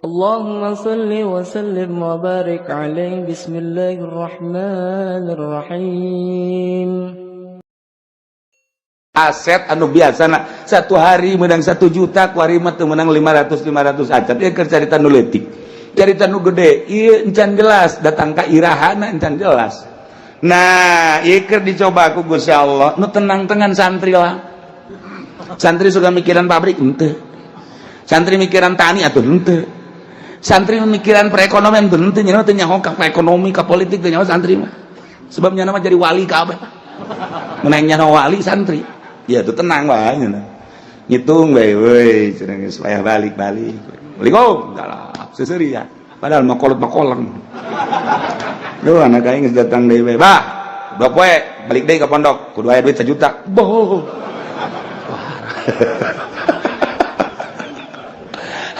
اللهم صل وسلم وبارك عليه. بسم الله الرحمن الرحيم. Aset anu biasa satu hari menang 1 juta, kuari mah teu menang 500 500 acan. Ieu keur carita nu leutik, carita nu gede ieu encan jelas datang ka irahana, encan jelas. Nah, ieu keur dicoba ku Gusti Allah. Nu tenang-tenang santri lah. Santri suka mikiran pabrik henteu, santri mikiran tani atuh henteu, santri mikiran perekonomian henteu. Nya teu nyaho ka ekonomi, ka politik teu nyaho santri mah, sebab nya mah jadi wali kabeh. Menang nyaho wali santri ya tuh tenang wae, ngitung bae woi, cenah geus wayah balik-balik. Assalamualaikum, galap seuseuria ya, padahal mah kolot mah koleng. Duh, anak aing geus datang deui bae, bah 2 poe balik deui ka pondok kudu aya duit 1 juta. Boh,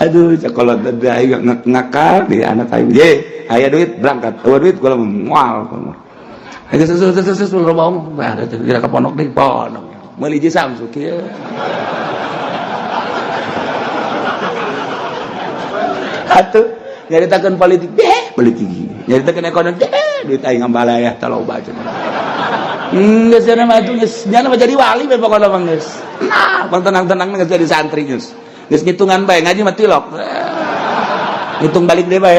aduh, cakolot aing ngakal di anak aing ye, aya duit berangkat, eueuh duit kula moal. Geus susu susu susu loba omong, kira ka pondok deui, pondok meuli hiji Samsung kieu. Atuh nyaritakeun politik deh, politik nyaritakeun ekonomi deh, duit aing ngambalaya tah loba cenah. Geus cenah mah atuh geus nyana mah jadi wali bae pokona mah geus. Nah, pang tenang-tenang geus jadi santri geus. Geus ngitungan bae, ngaji mah tilok. Ngitung balik deh bae.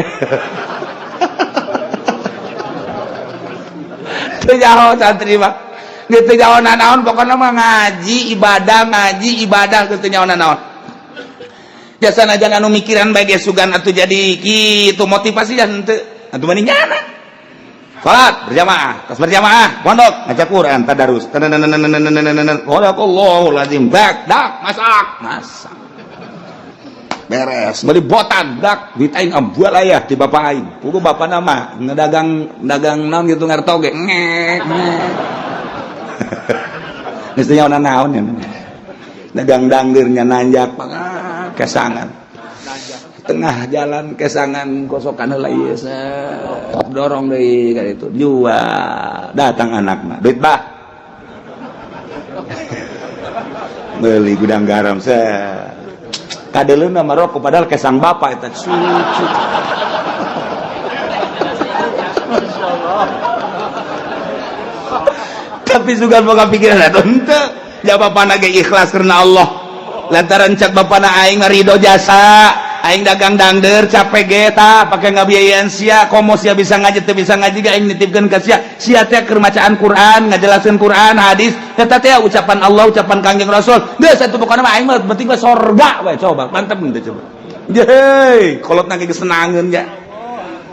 Teu nyaho santri mah. Geus teu nyaho nanaon pokona mah, ngaji ibadah, ngaji ibadah, geus teu nyaho nanaon. Jasana jangan anu mikiran bae ge sugan atuh jadi kitu motivasi dan henteu. Atuh mani nyana. Salat berjamaah, tas berjamaah, pondok, ngaca Quran, tadarus. Sadaqallahul azim. Bak, dak, masak, masak. Beres, beli botan, dak, duit aing ambual aya di bapak aing. Kudu bapak nama ngedagang dagang naon gitu ngarto ge. Ngek, ngek. Geus teu nyaho naon ya. Dagang dangdeurnya nanjak kesangan. Tengah jalan kesangan kosokan heula ieu, dorong deui ka ditu, jual. Datang anakna, duit bah, beli Gudang Garam, set kadeleuna maroko, padahal kesang bapak eta cucu. Tapi juga boga pikiran atuh henteu, ja bapana ge ikhlas karena Allah, lantaran cak bapana aing ridho jasa aing dagang dangder capek ge tah pake ngabiayaan sia, komo sia bisa ngaji teu bisa ngaji ge aing nitipkeun ka sia, sia teh keur macaan Quran, ngajelaskeun Quran, hadis eta teh ucapan Allah, ucapan Kangjeng Rasul. Geus atuh pokona mah aing mah penting mah sorga we. Coba mantep henteu coba? Yeay, kolotna ge senangeun ya.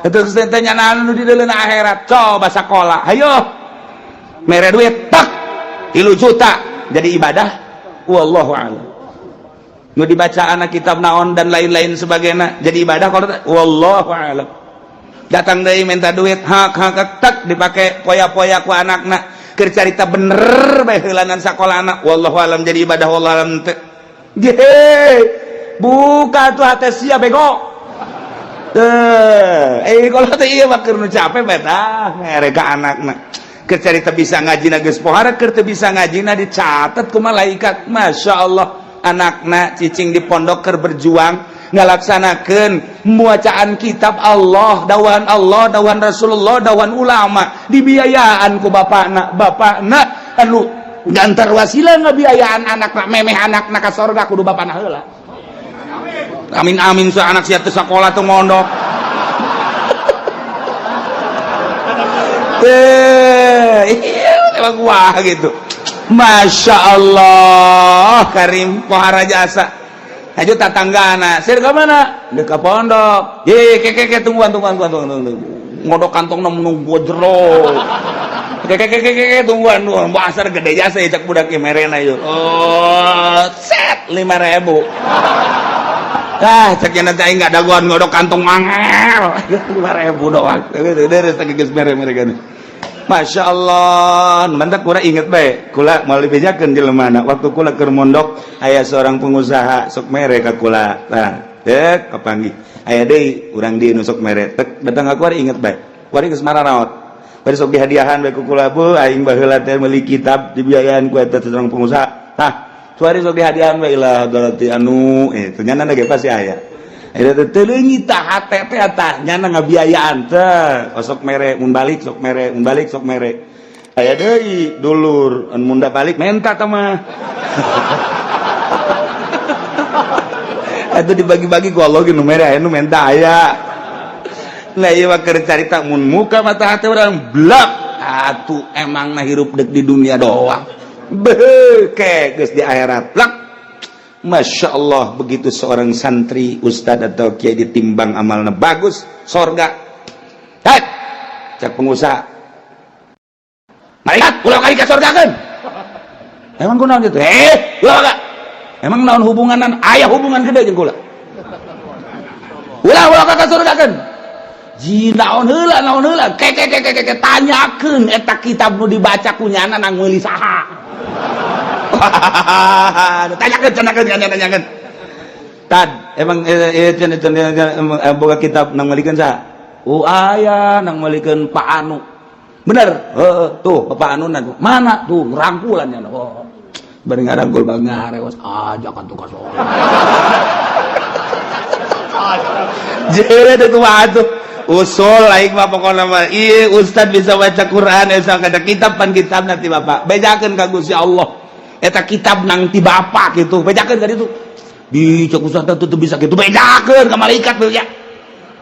Eta geus teh nyanaan nu di deuleuna akhirat. Coba sakola, hayo mere duit tak 3 juta jadi ibadah, wallahu a'lam. Nu dibaca anak kitab naon dan lain-lain sebagainya jadi ibadah kalau wallahu a'lam. Datang deui minta duit, hak hak tak dipake poya-poya ku anakna keur carita bener bae heulanan sakola anak, wallahu a'lam jadi ibadah, wallahu a'lam teu. Ye, buka tuh hati sia bego. Teu, kalau teh ieu mah keur nu capek bae tah mere ka anakna. Keur carita bisa ngaji na geus pohara, keur teu bisa ngaji na dicatat ku malaikat. Masya Allah, anakna cicing di pondok keur berjuang ngalaksanakeun muacaan kitab Allah, dawan Allah, dawan Rasulullah, dawan ulama, dibiayaan ku bapakna. Bapakna anu gantar wasilah ngabiayaan anakna, memeh anakna ka sorga kudu bapakna heula. Amin amin so anak sia teu sakola teu mondok. Iya emang wah gitu. Masya Allah Karim, pohara jasa. Aja tatanggana sir ke mana? Di ke pondok. Ye ke ke ke, tungguan tungguan tungguan tungguan, ngodok kantong nunggu jero. Ke ke ke ke ke, tungguan tungguan, basar gede jasa ya cak budak merena yuk. Oh, set 5.000. Ah, cek nanti aing nggak dagoan ngodok kantong mangel. 5.000 doang. Deres tak geus mere mereka nih. Masya Allah, mantap. Kula inget bae, kula mau dibejakeun jelema waktu kula keur mondok aya seorang pengusaha sok mere ka kula. Nah, dek kapanggih. Aya deui urang dieu nu sok mere. Tek datang ka kula inget bae. Kuari geus mararaot. Bari sok dihadiahan bae ku kula, bu aing baheula teh meuli kitab dibiayaan ku eta seorang pengusaha. Tah, suari sok dihadiahan bae ilah berarti anu ternyata ge pasti aya. Eta teh leungit tah hate teh tah nyana ngabiayaan teh sok mere mun balik, sok mere mun balik, sok mere. Aya deui dulur mun balik menta tah mah. Itu dibagi-bagi ku Allah nu mere, aya nu menta aya. Nah, ieu mah keur carita mun muka mata hati urang blak atuh emang mah hirup dek di dunia doang. Beuh, geus di akhirat blak. Masya Allah, begitu seorang santri, ustad atau kiai ditimbang amalna bagus, sorga. Hei, cek pengusaha, malaikat, ulah kali ka sorgakeun. Emang kunaon gitu? Eh, ulah gak? Emang naon hubunganan? Aya hubungan gede jeung kula. Ulah ulah ka surgakeun. Ji naon heula, naon heula? Ke ke ke ke ke tanyakeun eta kitab nu dibaca ku nyana nang meuli saha. Tanyakeun, tanyakeun, tanyakeun. Tad, emang cenah cenah boga kitab nang meulikeun saha? Oh, aya nang meulikeun Pak Anu. Bener? Heeh, tuh Bapak Anu mana tuh rangkulan nya. Oh. Bari ngarangkul bang ngarewas aja kan tuh kasor. Jere teh kumaha tuh? Usul aing mah pokona mah ieu ustad bisa baca Quran esa kada kitab pan kitab nanti Bapak. Bejakeun ka Gusti Allah. Eta kitab nang ti Bapak gitu. Bejakeun ka ditu. Di cek ustad teh teu bisa kitu, bejakeun ka malaikat beja.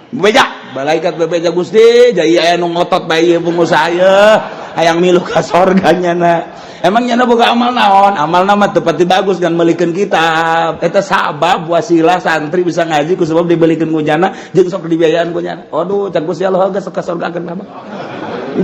Beja, malaikat bebeja Gusti, jadi aya nu ngotot bae ieu pengusaha ieu hayang milu ka sorga nyana. Emang nyana boga amal naon? Amal nama tepati bagus kan meulikeun kitab. Eta sabab wasilah santri bisa ngaji ku sebab dibelikeun ku nyana jeung sok dibiayaan ku nyana. Aduh, cek Gusti Allah geus ka sorgakeun mah.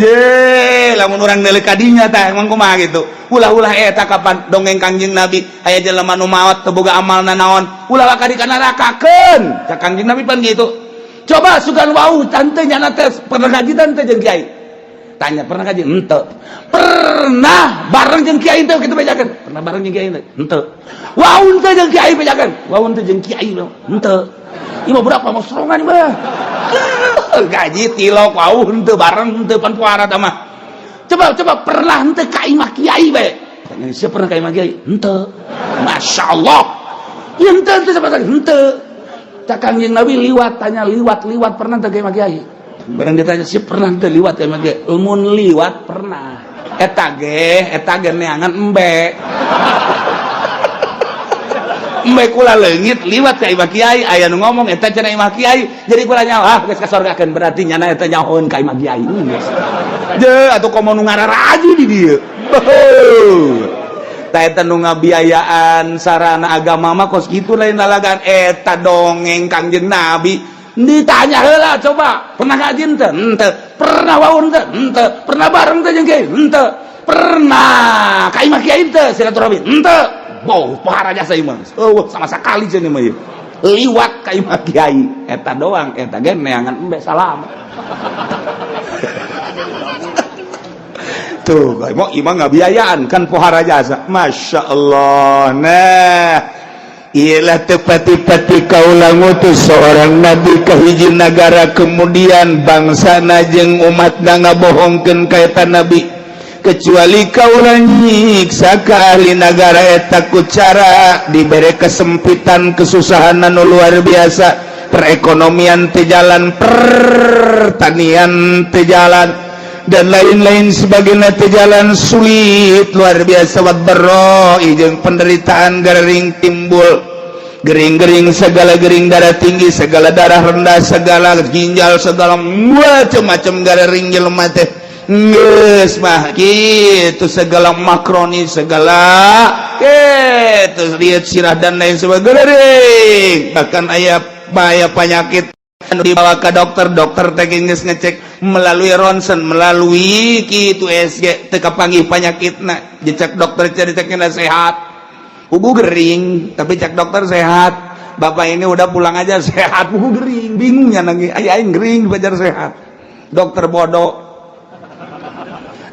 Je, lamun urang neuleuk ka dinya tah emang kumaha gitu. Ulah-ulah eta kapan dongeng Kangjeng Nabi aya jelema nu maot teu boga amalna naon. Ulah ka di ka nerakakeun. Cek Kangjeng Nabi pan gitu. Coba sugan wau tante nyana teh pernah ngaji tante jeung kiai. Tanya pernah ngaji? Henteu. Pernah bareng jeung kiai teh kitu bejakeun. Pernah bareng jeung kiai teh? Henteu. Wau henteu jeung kiai bejakeun. Wau henteu jeung kiai henteu. Ieu mah budak mah serongan mah. Gaji tilok wau henteu bareng henteu pan puara tah mah. Coba coba pernah henteu ka imah kiai bae. Tanya siapa pernah ka imah kiai? Henteu. Masya Allah. Ieu henteu henteu sama sekali henteu. Cak Kangjeng Nabi liwat, tanya liwat liwat pernah teu ka imah kiai? Barang ditanya sih pernah teu liwat ka imah kiai? Mun liwat pernah. Eta ge neangan embe. Embe kula leungit liwat ka imah kiai, aya nu ngomong eta cenah imah kiai. Jadi kula nyaho, ah geus ka sorgakeun berarti nyana eta nyahoeun ka imah kiai. Geus. Je atuh komo nu ngararaji di dieu. Tah eta nu ngabiayaan sarana agama mah kos kitu lain lalagan eta dongeng Kangjeng Nabi. Ditanya heula coba, pernah ngaji henteu? Henteu. Pernah wau henteu? Henteu. Pernah bareng teh jeung kiai? Henteu. Pernah ka imah kiai henteu silaturahmi? Henteu. Bau pohara jasa ieu mah. Eueuh sama sakali cenah mah ieu. Liwat ka imah kiai eta doang, eta ge neangan embe salam. Tuh, mau imah ngabiayaan kan pohara jasa. Masya Allah. Nah, ialah tepati-pati kaula ngutus seorang nabi ke hiji nagara, kemudian bangsa jeung umat ngabohongkeun ka eta nabi, kecuali kaula nyiksa ka ahli nagara eta ku cara dibere kesempitan, kesusahan anu luar biasa, perekonomian teu jalan, pertanian teu jalan, dan lain-lain sebagainya teu jalan, sulit luar biasa, waddarra jeung penderitaan gering timbul, gering-gering segala, gering darah tinggi segala, darah rendah segala, ginjal segala, macam-macam gering jelema teh geus mah kitu, segala makroni segala kitu, lihat sirah dan lain sebagainya, bahkan aya bahaya penyakit dibawa ke dokter, dokter teh geus ngecek melalui ronsen, melalui kitu USG, teu kapanggih penyakitna. Dicek dokter cek sehat, puguh gering, tapi cek dokter sehat, bapak ini udah pulang aja sehat, puguh gering. Bingungnya nangis, aing gering bajar sehat, dokter bodoh.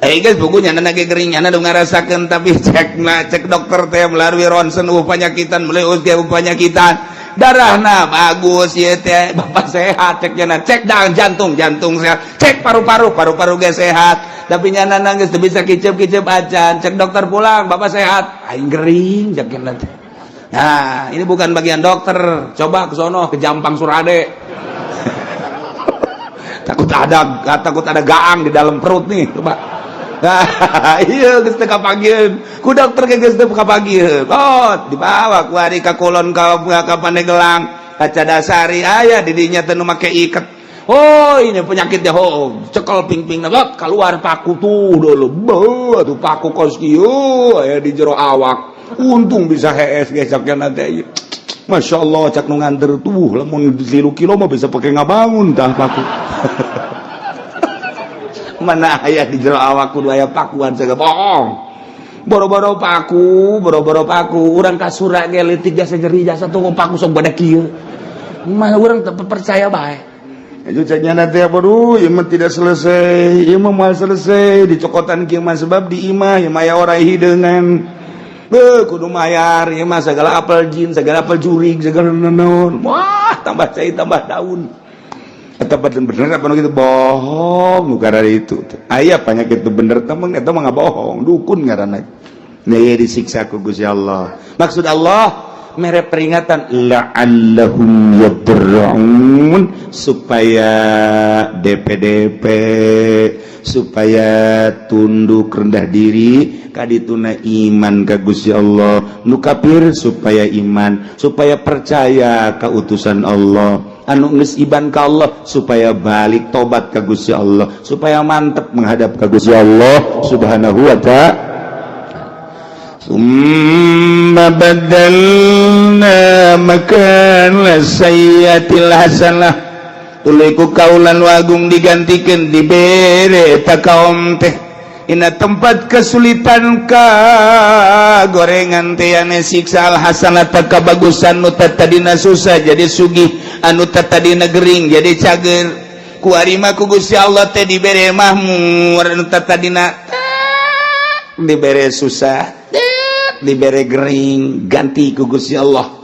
Eh guys, puguhnya nana gering, nyana udah ngarasakeun, tapi cek nah cek dokter teh melalui ronsen eueuh penyakitan, melalui USG eueuh penyakitan, darahna bagus ya teh, bapak sehat cek nyana. Cek dang jantung, jantung sehat, cek paru-paru, paru-paru ge sehat, tapi nyana nangis teu bisa kicep-kicep acan. Cek dokter pulang, bapak sehat, aing gering cek nyana teh. Nah, ini bukan bagian dokter. Coba ke sono, ke Jampang Surade. Takut ada gaang di dalam perut nih, coba. Nah, iya, geus teu kapanggieun. Ku dokter ge geus teu kapanggieun. Oh, dibawa ku ari ka kulon, ka Pandeglang, ka Cadasari, aya di dinya teh nu make iket. Oh, ini penyakitnya. Oh, cekel ping-ping lot keluar paku tuh dulu. Beuh, tuh paku kos kieu aya di jero awak. Untung bisa hees ge cak nanti. Masya Allah, cak nu nganter tuh, lamun 3 kilo mah bisa pakai ngabangun tah paku. Mana aya di jero awak kudu aya pakuan segala bohong. Boro-boro paku, boro-boro paku, urang kasura ge leutik jasa nyeri jasa tuh paku sok bade kieu. Mah urang teu percaya bae. Itu caknya nanti apa, duh, ieu mah tidak selesai, ieu mah moal selesai, dicokotan kieu mah sebab di imah ieu mah aya oray hideungan. Beuh, kudu mayar, ieu mah segala apel jin, segala apel jurig, segala naon. Wah, tambah cai tambah daun. Eta bener apa nu gitu bohong nu karena itu. Aya penyakit itu bener temen eta mah bohong, dukun ngaranna. Nah, ieu disiksa ku Gusti Allah. Maksud Allah mere peringatan la'allahum yadarra'un, supaya DPDP, supaya tunduk rendah diri kadituna iman ka Gusti Allah. Nu kafir supaya iman, supaya percaya ka utusan Allah. Anu geus iman ka Allah supaya balik tobat ka Gusti Allah, supaya mantep menghadap ka Gusti Allah Subhanahu wa Ta'ala. ثم بدلنا مكان السيئة الحسنة, tuluy ku kaula nu agung digantikan, dibere eta kaum teh ina tempat kesulitan ka gorengan teh ane siksa al hasanata, kabagusan. Nu tadina susah jadi sugih, anu tadina gering jadi cager. Ku arima ku Gusti Allah teh dibere mahmur. Anu tadina dibere susah, dibere gering, ganti ku Gusti Allah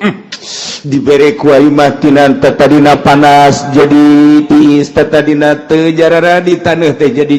dibere ku mah tina tadina panas jadi tiis, tadina teu jarara di taneuh teh jadi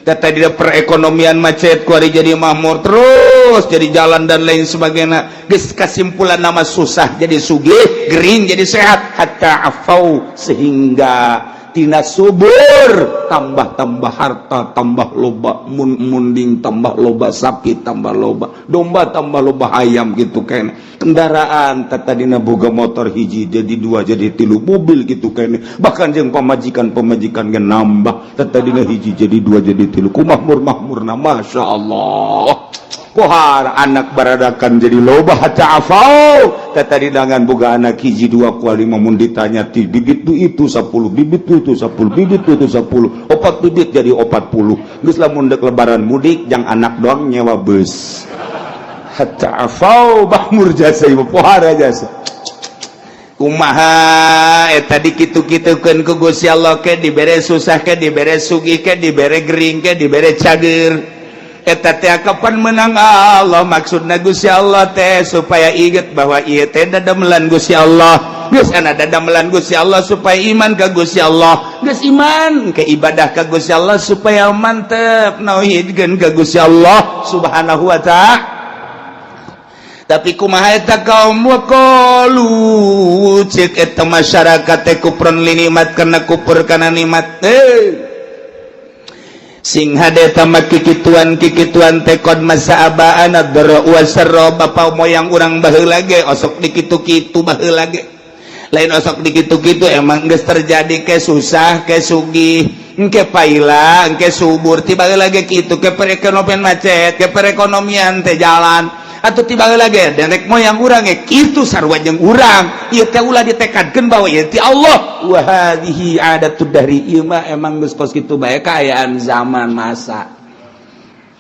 tadina perekonomian macet, ku ari jadi makmur terus, jadi jalan dan lain sebagainya. Geus kasimpulan nama susah jadi sugih, gering jadi sehat. Hatta afau, sehingga tina subur tambah-tambah, harta tambah loba, mun munding tambah loba, sapi tambah loba, domba tambah loba, ayam gitu kan, kendaraan tadina boga motor hiji jadi dua, jadi tilu, mobil gitu kan, bahkan jeung pamajikan pamajikan ge nambah, tadina hiji jadi dua, jadi tilu. Ku makmur makmurna, masya Allah. Kohar anak baradakan jadi loba. Hatta afau, tadi dangan boga anak hiji dua kuali, mun ditanya ti bibit tu itu 10 bibit tu itu 10 bibit tu itu 10, opat bibit jadi 40. Geus lamun dek lebaran mudik jang anak doang nyewa bus. Hatta afau, makmur jasa ieu, pohara jasa. Kumaha eta dikitu-kitukeun ku Gusti Allah, ke dibere susah, ke dibere sugih, ke dibere gering, ke dibere cager, eta teh kapan menang Allah. Maksudna Gusti Allah teh supaya inget bahwa ieu teh dadamelan Gusti Allah. Geus ana dadamelan Gusti Allah supaya iman ka Gusti Allah. Geus iman ke ibadah ka Gusti Allah, supaya mantep nauhidkeun ka Gusti Allah Subhanahu wa Ta'ala. Tapi kumaha eta kaum? Waqalu, cek eta masyarakat teh, kufron li nikmat, karena kufur kana nikmat. Eh, sing hade tamat kikituan kikituan teh qad massa abaana dharra wasarra, bapa moyang urang baheula ge osok dikitu-kitu baheula ge. Lain osok dikitu-kitu, emang geus terjadi, ke susah ke sugih, engke paila engke subur, tiba lagi kitu, ke perekonomian macet, ke perekonomian teh jalan, atau tiba lagi nenek moyang urang ge kitu sarua jeung urang. Ieu teh ulah ditekadkeun bahwa ieu ti Allah. Wa hadhihi adatud dahri, ieu mah emang geus kos kitu bae kaayaan zaman masa.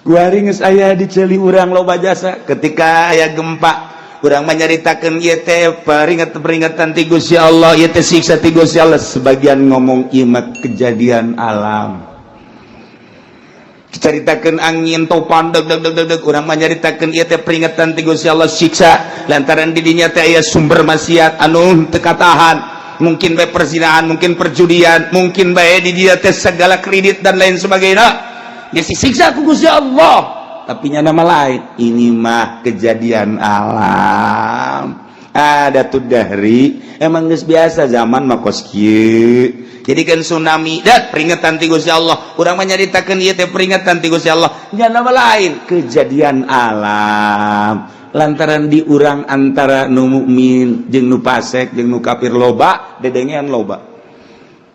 Kuari geus aya di ceuli urang loba jasa. Ketika aya gempa, urang menyaritakeun ieu teh peringatan-peringatan ti Gusti Allah, ieu teh siksa ti Gusti Allah. Sebagian ngomong ieu mah kejadian alam. Caritakeun angin topan deg deg deg deg deg, urang menyaritakeun ieu teh peringatan ti Gusti Allah, siksa lantaran di dinya teh aya sumber maksiat anu teu katahan, mungkin bae perzinahan, mungkin perjudian, mungkin bae di dia teh segala kredit dan lain sebagainya, ya disiksa ku Gusti Allah. Tapi nya nama lain, ini mah kejadian alam. Ada tuh dari emang geus biasa, zaman mah kos kieu. Jadi kan tsunami dat peringatan ti Gusti Allah. Urang mah nyaritakeun ieu teh peringatan ti Gusti Allah, nya nama lain kejadian alam. Lantaran di urang antara nu mukmin jeung nu fasik jeung nu kafir loba dedengean loba,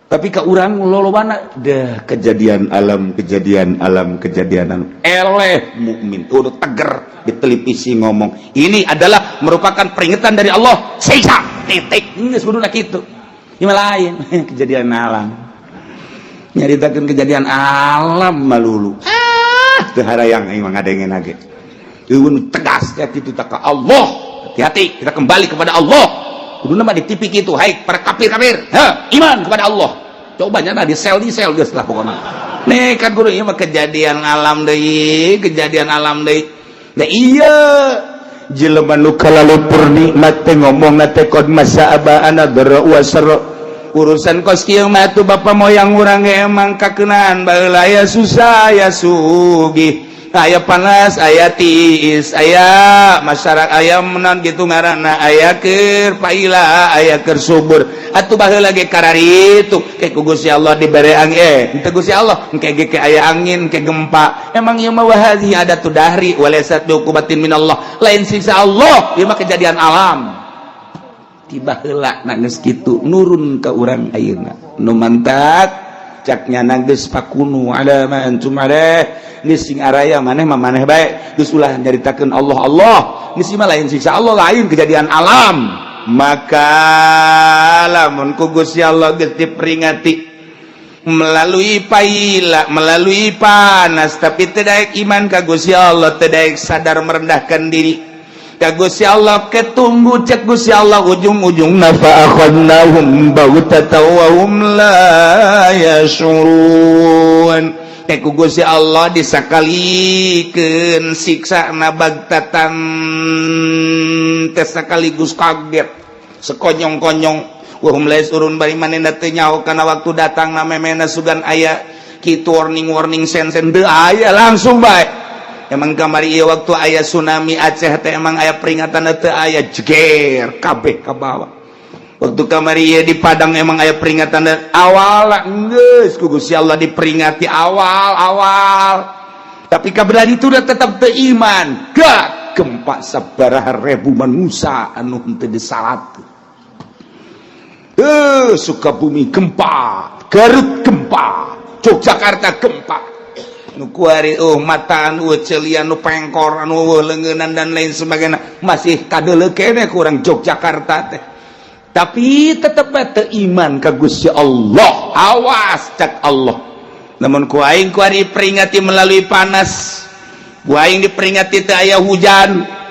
tapi ke urang lolobana deh kejadian alam, kejadian alam, kejadian alam. Eleh mukmin udah teger di televisi ngomong ini adalah merupakan peringatan dari Allah, siksa, titik. Geus kuduna kitu. Ini lain kejadian alam, nyaritakeun kejadian alam malulu. Ah, teu harayang aing mah ngadenge ge. Eueun tegas ya kitu tak ka Allah. Hati-hati, kita kembali kepada Allah. Kuduna mah di TV kitu, hai para kafir-kafir, ha, iman kepada Allah. Coba nya di sel, di sel geus lah pokokna. Nih kan guru, ieu mah kejadian alam deui, kejadian alam deui. Nah, iya, jelema nu kalalupur nikmat teh ngomong teh qad massa aba'ana dharra wa sarra. Urusan kos kieu mah tuh bapak moyang urang ge emang kakenaan baheula, aya susah, aya sugih, aya panas, aya tiis, aya masyarakat, aya menan gitu ngaranna, aya keur paila, aya keur subur. Atuh baheula ge kararitu ke ku Gusti Allah dibere angin, henteu Gusti Allah engke ge ke aya angin, ke gempa. Emang ieu mah wa hadhihi adatu dahri walaysat biuqubatin minallah, lain siksa Allah, ieu mah kejadian alam tiba heula. Na geus kitu nurun ka urang ayeuna nu mantak caknya geus fakunu ala ma antum alaih, geus sing araya maneh mah maneh bae, geus ulah nyaritakeun Allah Allah, geus mah lain siksa Allah, lain kejadian alam. Maka lamun ku Gusti Allah geus diperingati melalui paila, melalui panas, tapi tidak iman ka Gusti Allah, tidak sadar merendahkan diri ka Gusti Allah, ketunggu cek Gusti Allah ujung-ujung fa akhadnahum baghtatan wa hum la yash'urun. Ku Gusti Allah disakalikeun siksa na baghtatan teh sekaligus kaget, sekonyong-konyong, wa hum la yash'urun, bari manehna teu nyaho kana waktu datang na memena sugan aya kitu warning warning sen sen teu aya, langsung bae. Emang kamari ieu waktu aya tsunami Aceh teh emang aya peringatan teu aya, jeger kabeh ka bawah. Waktu kamari ieu di Padang emang aya peringatan awal? Geus ku Gusti Allah diperingati awal awal, tapi kabelah itu udah tetap teu iman. Gak gempa sabaraha ribu manusia anu henteu disalat. Sukabumi gempa, Garut gempa, Yogyakarta gempa, nu kuari oh mataan, celian, nu pengkor, anu leungeunnan dan lain sebagainya, masih kadeuleu keneh kurang Yogyakarta teh, tapi tetep teu iman ka Gusti Allah. Awas cak Allah, namun ku aing kuari peringati melalui panas, ku aing diperingati teu aya hujan,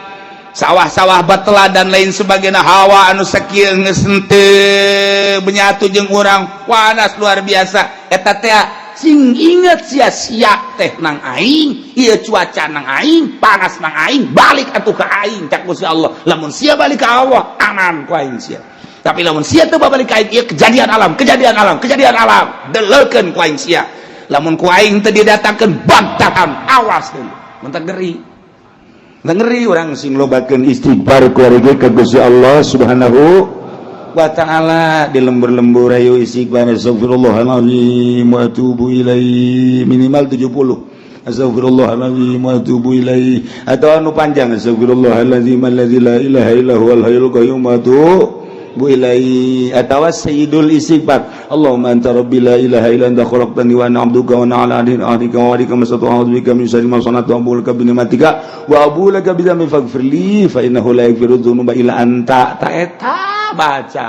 sawah-sawah batela dan lain sebagainya, hawa anu sakieu geus henteu menyatu jeung urang, panas luar biasa. Eta teh sing inget sia-sia teh nang aing ieu, cuaca nang aing, panas nang aing, balik atuh ka aing cak Gusti Allah. Lamun sia balik ka Allah, aman ku aing sia, tapi lamun sia teu balik ka aing, ieu kejadian alam, kejadian alam, kejadian alam, deleukeun ku aing sia. Lamun ku aing teu didatangkeun baghtatan, awas deui. Mentak ngeri, ngeri orang sing lobakeun istighfar keluarga ke Gusti Allah Subhanahu wa Ta'ala di lembur-lembur. Ayo istighfar, astagfirullahalazim wa atubu ilaih, minimal 70 astagfirullahalazim wa atubu ilaih, atau anu panjang, astagfirullahalazim allazi la ilaha illa huwal hayyul qayyum wa atubu ilaih, atau sayyidul istighfar, Allahumma anta rabbi la ilaha illa anta khalaqtani wa ana 'abduka wa ana 'ala ahdika wa wa'dika mastata'tu, a'udzu bika min syarri ma sana'tu, abu'u laka bi ni'matika wa abu'u laka bi dzambi faghfir li fa innahu la yaghfiru dzunuba illa anta. Ta eta baca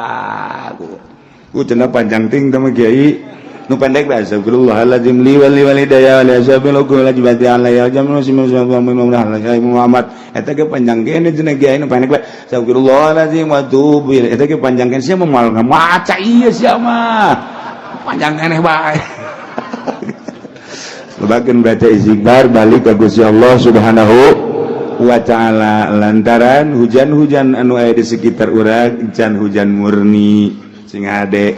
ku cenah panjang ting teh kiai, nu pendek bae, astagfirullahaladzim li wa li walidayya wa li ashabil hukum la jibati ala ya jamu Muhammad. Eta ge panjang kene cenah kiai, nu pendek bae, astagfirullahaladzim wa atubu ilaih. Eta ge panjang kene, sia mah moal maca ieu, sia mah panjang keneh bae. Lobakeun baca istighfar, balik ka Gusti Allah Subhanahu wa Ta'ala, lantaran hujan-hujan anu aya di sekitar urang can hujan murni. Sing hade,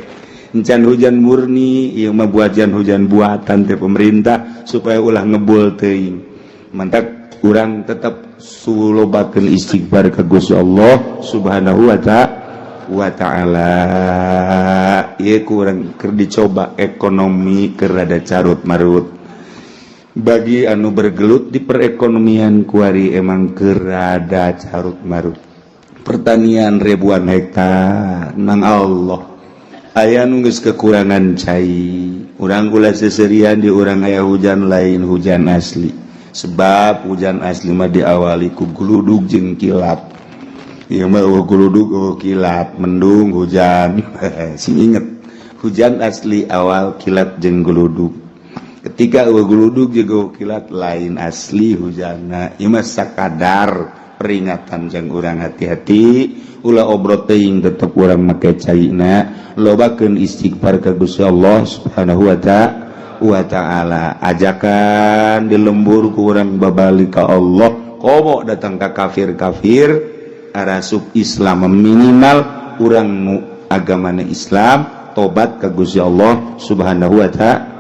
encan hujan murni ieu mah, buatan hujan buatan teh pemerintah supaya ulah ngebul teuing. Mantak Urang tetap sulobakeun istighfar ka Gusti Allah Subhanahu wa ta'ala. Ieu kurang keur dicoba, ekonomi keur rada carut marut. Bagi anu bergelut di perekonomian kuari, emang keur rada carut marut. Pertanian ribuan hektar nang Allah, aya nu geus kekurangan cai. Urang gula seserian di urang aya hujan, lain hujan asli, sebab hujan asli mah diawali ku gludug jeung kilat. Ieu mah euweuh gludug, euweuh kilat, mendung hujan. Sing inget, hujan asli awal kilat jeung gludug. Ketika euweuh gludug jeung euweuh kilat, lain asli hujanna. Ieu mah sakadar peringatan jang urang hati-hati, ulah obrot teuing, tetep urang make caina, lobakeun istighfar ka Gusti Allah Subhanahu wa ta'ala. Ajakan di lembur ku urang babalik ka Allah, komo datang ka kafir-kafir arasup Islam, minimal urang nu agamana Islam tobat ka Gusti Allah Subhanahu wa ta'ala.